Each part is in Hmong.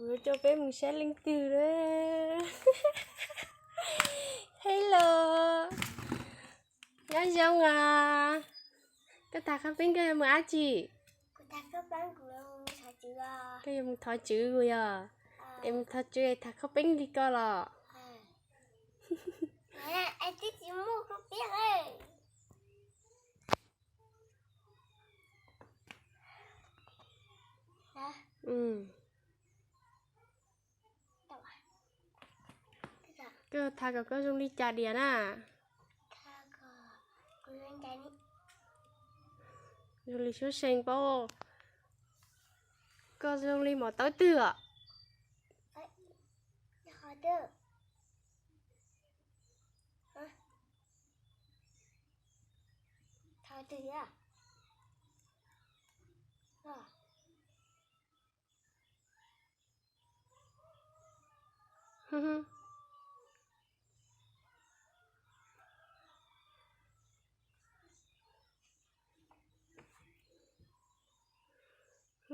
Kuv coj peb mus saib leej twg na. Hello, nyob zoo os. Koj tham khab peeb koj yuav mus dab tsi? Koj yuav mus thov tswv kuv yog? Es mus thov tswv es tham khab peeb li koj los? Koj tham kom koj zoo li cas diam na? Zoo li suab see paub. Koj zoo li mom tawb twg os?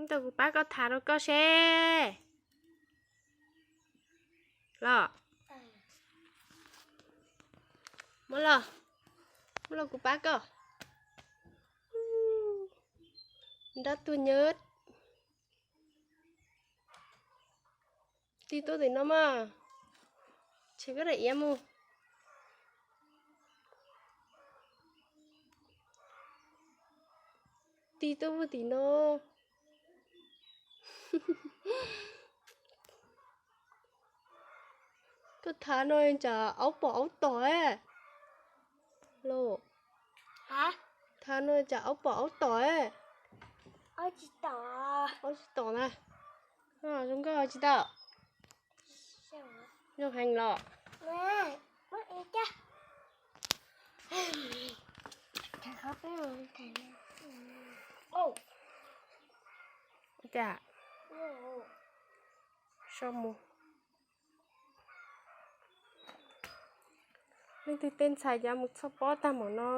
Tab kuv pab koj tham rau koj seb. Los, muab los, muab los kuv pab koj. Nrab tuag nyab. Tig tuaj tim no mas, tshem koj daim iav mus. Tig tuaj tim no. Koj thav no tsam aub pom aub tom los. Thav no tsam aub pom aub tom. Aub tsis tom na. Zoo nkauj tsis tau? Zoo heev los? Cas so mus. Leej twg tej ntxhais cas mus txog pob tag npaum no.